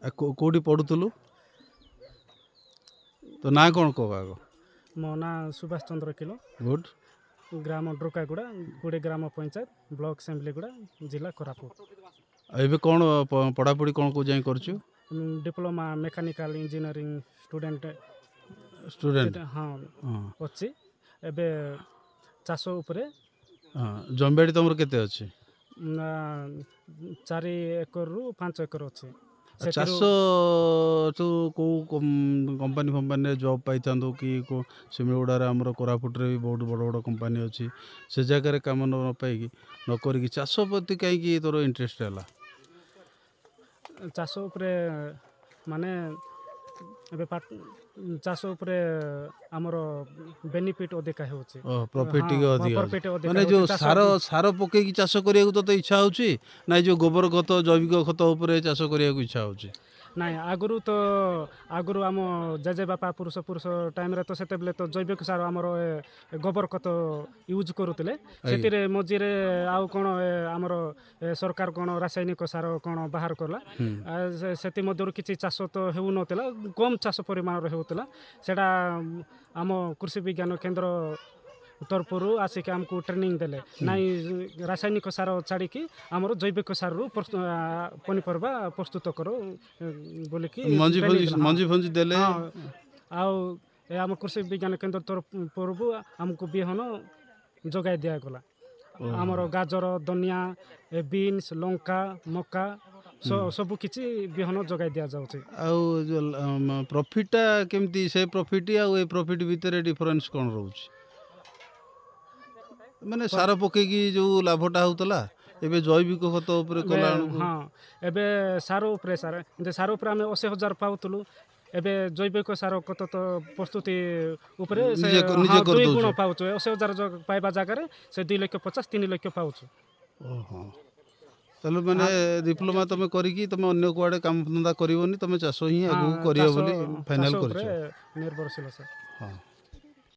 ଆଉ କେଉଁଠି ପଢ଼ୁଥିଲୁ? ତୋ ନାଁ କ'ଣ କହ ଆଗ। ମୋ ନାଁ ସୁଭାଷ ଚନ୍ଦ୍ର କିଲୋ। ଗୁଡ୍। ଗ୍ରାମ ଡ୍ରୋକାଗୁଡ଼ା, ଗୁଡ଼େ ଗ୍ରାମ ପଞ୍ଚାୟତ, ବ୍ଲକ ସେମ୍ଲିଗୁଡ଼ା, ଜିଲ୍ଲା କୋରାପୁଟ। ଆଉ ଏବେ କ'ଣ ପଢ଼ାପଢ଼ି କ'ଣ କେଉଁ ଯାଏଁ କରୁଛୁ? Diploma mechanical engineering student. Student? ହଁ। ହଁ। ଅଛି ଏବେ ଚାଷ ଉପରେ। ହଁ, ଜମିବାଡ଼ି ତୁମର କେତେ ଅଛି? 4 ଏକରରୁ 5 ଏକର ଅଛି। ଆଉ ଚାଷ ତୁ କେଉଁ କମ୍ପାନୀ ଫମ୍ପାନୀରେ ଜବ୍ ପାଇଥାନ୍ତୁ କି କେଉଁ ସିମିଳିଗୁଡ଼ାରେ, ଆମର କୋରାପୁଟରେ ବି ବହୁତ ବଡ଼ ବଡ଼ କମ୍ପାନୀ ଅଛି, ସେ ଜାଗାରେ କାମ ନ ପାଇକି, ନ କରିକି ଚାଷ ପ୍ରତି କାହିଁକି ତୋର ଇଣ୍ଟରେଷ୍ଟ ହେଲା? ଚାଷ ଉପରେ ମାନେ ଏବେ ଚାଷ ଉପରେ ଆମର ବେନିଫିଟ୍ ଅଧିକା ହେଉଛି। ଓ ପ୍ରଫିଟ୍ ଟିକେ ଅଧିକା। ପ୍ରଫିଟ୍ ଅଧିକା ମାନେ ହେଉଛି। ଯେଉଁ ସାର ପକେଇକି ଚାଷ କରିବାକୁ ତୋତେ ଇଚ୍ଛା ହେଉଛି ନା ଏ ଯେଉଁ ଗୋବର ଖତ, ଜୈବିକ ଖତ ଉପରେ ଚାଷ କରିବାକୁ ଇଚ୍ଛା ହେଉଛି? ନାଇଁ, ଆଗରୁ ତ ଆଗରୁ ଆମ ଜେଜେବାପା ପୁରୁଷ ପୁରୁଷ ଟାଇମ୍ରେ ତ ସେତେବେଳେ ତ ଜୈବିକ ସାର ଆମର ଗୋବର ଖତ ୟୁଜ୍ କରୁଥିଲେ। ସେଥିରେ ମଝିରେ ଆଉ କ'ଣ ଆମର ସରକାର କ'ଣ ରାସାୟନିକ ସାର କ'ଣ ବାହାର କଲା, ସେଥିମଧ୍ୟରୁ କିଛି ଚାଷ ତ ହେଉନଥିଲା, କମ୍ ଚାଷ ପରିମାଣରେ ହେଉଥିଲା। ସେଇଟା ଆମ କୃଷି ବିଜ୍ଞାନ କେନ୍ଦ୍ର ତରଫରୁ ଆସିକି ଆମକୁ ଟ୍ରେନିଂ ଦେଲେ, ନାଇଁ ରାସାୟନିକ ସାର ଛାଡ଼ିକି ଆମର ଜୈବିକ ସାରରୁ ପନିପରିବା ପ୍ରସ୍ତୁତ କର ବୋଲିକି ମଞ୍ଜି training ଫଞ୍ଜି ଦେଲା। ହଁ। ମଞ୍ଜି ଫଞ୍ଜି ଦେଲେ? ହଁ, ଆଉ ଏ ଆମ କୃଷି ବିଜ୍ଞାନ କେନ୍ଦ୍ର ତରଫରୁ ଆମକୁ ବିହନ ଯୋଗାଇ ଦିଆଗଲା। ଆମର ଗାଜର, ଧନିଆ, ବିନ୍ସ, ଲଙ୍କା, ମକା ସବୁ କିଛି ବିହନ ଯୋଗାଇ ଦିଆଯାଉଛି। ଆଉ ଯେଉଁ ପ୍ରଫିଟ୍ଟା କେମିତି, ସେ ପ୍ରଫିଟ୍ ଆଉ ଏ ପ୍ରଫିଟ୍ ଭିତରେ ଡିଫରେନ୍ସ କ'ଣ ରହୁଛି? ମାନେ ସାର ପକେଇକି ଯେଉଁ ଲାଭଟା ହେଉଥିଲା, ଏବେ ଜୈବିକ ଖତ ଉପରେ କଲା ବେଳକୁ? ହଁ, ଏବେ ସାର ଉପରେ ସାର ଯେ ସାର ଉପରେ ଆମେ 80,000 ପାଉଥିଲୁ, ଏବେ ଜୈବିକ ସାର ଖତ ତ ପ୍ରସ୍ତୁତି ଉପରେ ସେ ନିଜେ ହଁ, ଦୁଇ ଗୁଣ କରିଦେଉଛ। ପାଉଛୁ। 80,000 ପାଇବା ଜାଗାରେ ସେ 2 ଲକ୍ଷ 50, 3 ଲକ୍ଷ ପାଉଛୁ। ଓହୋ, ତାହେଲେ ମାନେ ଡିପ୍ଲୋମା ତମେ କରିକି ତମେ ଅନ୍ୟ କୁଆଡ଼େ କାମ ଧନ୍ଦା କରିବନି, ତମେ ଚାଷ ହିଁ ଆଗକୁ କରିବ ବୋଲି ଫାଇନାଲ ଚାଷ କରିଛ? ଉପରେ ନିର୍ଭରଶୀଳ ସାର୍। ହଁ।